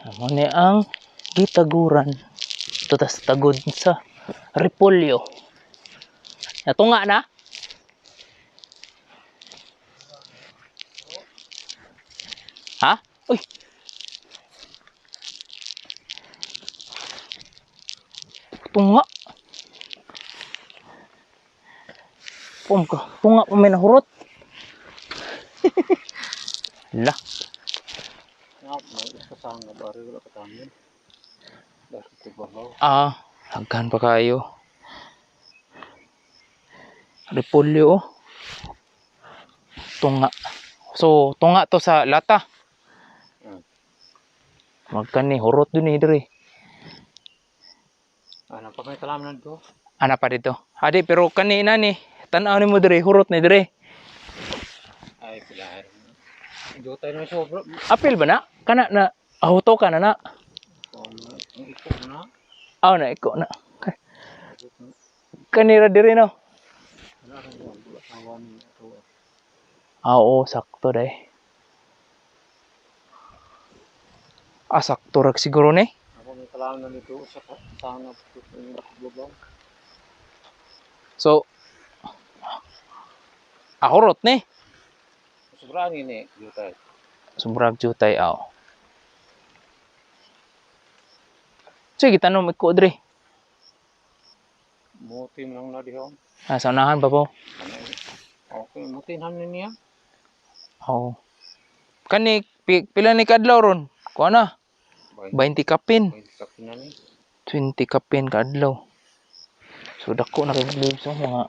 Amo ni ang gitaguran. Ito tas tagod sa repolyo. Natunga na. Ha? Uy. Tunga. Pum ka. Tunga pa may nahurot. La. Nga, may kasanga ba rin wala katangin. Dahil ko babaw. Ah, hagkan pa kayo. Repolyo oh. Tunga. So, tunga to sa lata. Magkani hurot dun eh diri. Ano pa may kalam na do? Ana pa dito. Adi pero kani na ni tan-aw nimo diri hurot ni diri. Ay, pilaher. Jutay na sobra. Apil ba na? Kana na ahuto ka na na. Ang iko na. Aw na iko na. Kanira diri no. Wala kang buwan. Wala kang buwan ito. Ah, oo, sakto dai. Ah, sakto rag siguro ni. Ako may kalam na dito sa kasanga babaw. So, ahurot ni. Sobra ni jutay. Sobrang jutay aw. Sige, tanom iko diri. Muti mo lang na diho. Ah, sa unahan ba po? Ano eh? Okay, muti na niya. Oo. Kani pila ni kadlaw ron? Kuha na. 20 20 kapin. kapin na ni. 20 kapin kaadlaw. So dako na kay leaves oh, mga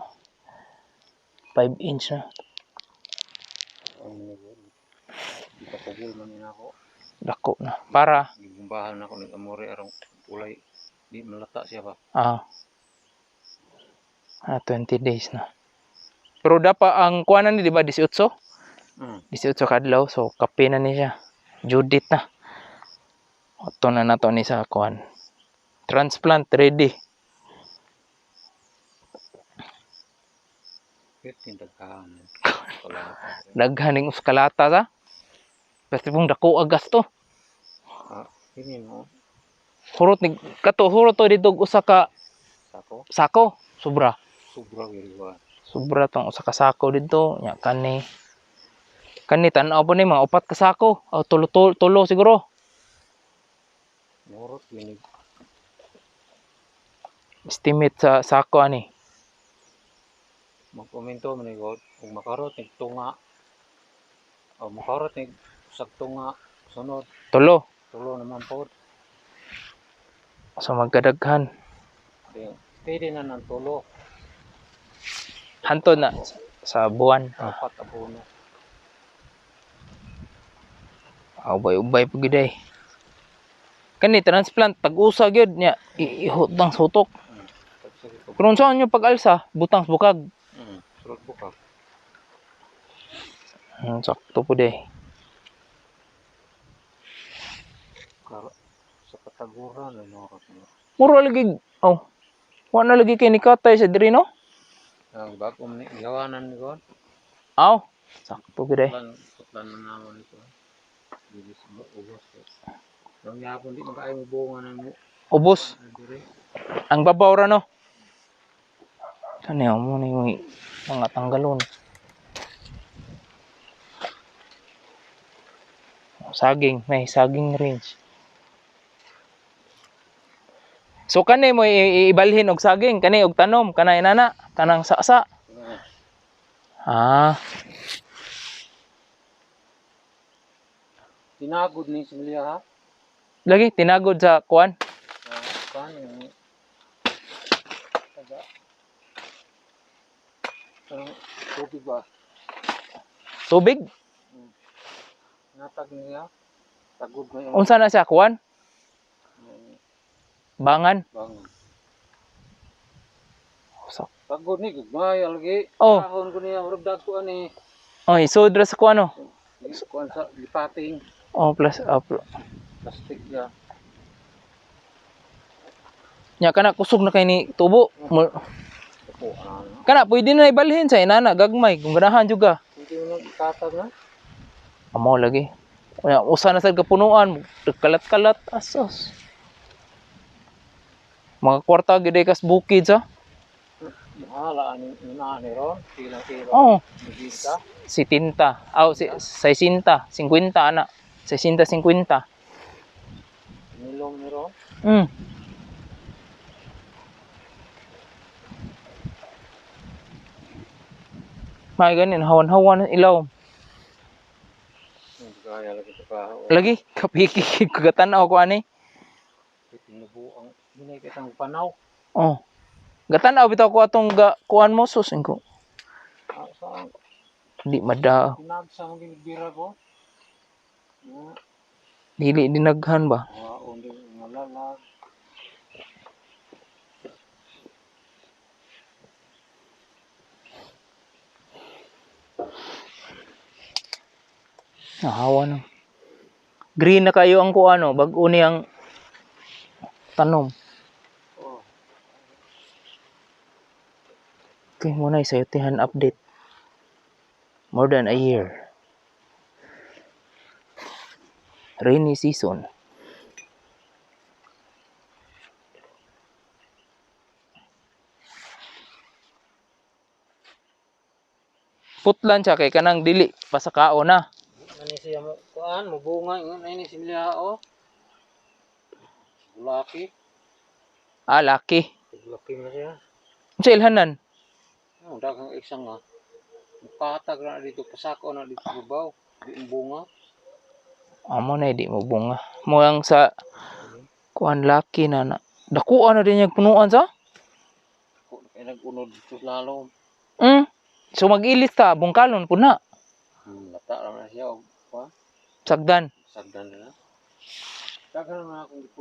5 inch na. Ang manigod. Ipakugol man niya ako. Dako na. Para Gibumbahan ako ng amore arong ulay. Di malata siya ba? 20 days na. Pero dapat ang kuha na ni di ba 18? 18 kadlaw so kape na ni siya. Judith na. Oto na nato ni sa kuan. Transplant ready. 15 daghan. Wala. Daghan ning uskalata sa. Pwede pong dako ang gasto. Ah, kini no. Hurot ni kato hurot to dito og usa ka Sako. sako. Sobra. Sobra giriwa. Sobra tong usa ka sako dito nya kani. Kani tan-aw po ni mga upat ka sako. O tulo, tulo, tulo siguro. Murot gini. Estimate sa sako ani. Magkomento man ni God. Kung makarot ni tunga. O makarot ni usag tunga. Sunod Tulo. tulo naman po. So magkadaghan. Then, steady na ng tulo. Hantod na sa buwan. Ah, Apat abono. Ubay-ubay pag gid ay. Kani transplant tag-usa gyud nya ihutang sutok. Tag-sige ko. Pero unsaon nyo pag-alsa, butang sa bukag. Sulod buka. Sakto po day. Kar sa kataguran na norot mo. Mura lagi oh. Wa na lagi kay nikatay sa diri no? Ang bago ni gawanan ni God. Aw, sakto gid ay. Putlan, putlan na naman ito. Bilis mo, ubos. Ang yapon di makaayo mo bunga na mo. Ubos Dire. ang babaw ra no. Kani mo ni yung mga tanggalon. Saging, may saging range. So kani mo ibalhin og saging, kani og tanom, kanay inana, kanang sasa. Ah, Tinagod ni similya ha. Lagi tinagod sa kuan. Ah, kan yung taga. Anong tubig ba? Tubig. Natag niya. Tagod mo yung Unsa na siya kuan? Bangan. bangon. So, Tagod ni gugmay lagi. Oh. Kahon ko niya murag dagko ani. oy, sudra sa kuan oh. Kuan sa lipating Oh, plus oh, plastic niya. Nya kana kusog na kay ni tubo. Ako ano. Kana pwede na ibalhin sa inana gagmay kung ganahan juga. Hindi mo nagkatag na. Amo lagi. Kaya usa na sad kapunuan, kalat-kalat asos. Mga kwarta gid ay kas bukid sa. Mahala ani una ni ron, kilo-kilo. Oh, Bigita. si tinta. Aw si 60, 50 ana. 60 50. Nilong ni ron. May ganin hawan-hawan ang ilaw. Hindi kaya lagi ito ka. Lagi kapiki kagatanaw ko ani. Tinubo ang hinay kitang panaw. Oh. Gatanaw bitaw ko atong ga, kuan mo sus ko. Ah, sa Di mada tinagsa mong ginibira ko. Ah, dili dinaghan ba. ah, undi ngalalag. Nahawa no. Green na kayo ang kuano, bag-o niyang tanom. Oh, Okay, muna sayotihan update. More than a year. Rainy season. Putlan siya kay kanang dili pasakao na. Nani siya mo kuan mo bunga ingon ay ni siya oh. Laki, Ah, laki. laki na siya. Unsa ilhanan? Oh, daghang isang nga. Mukatag na dito pasako na dito babaw. Di ang bunga. Amo na di mo bunga. Mo ang sa kuan laki na na. Dakuan na din niyang punuan sa? Ko kay nag-unod dito sa lalom. So mag-ilis ta, bungkalon po na. Lata ra na siya og kuan. Sagdan. Sagdan na. Daghan na akong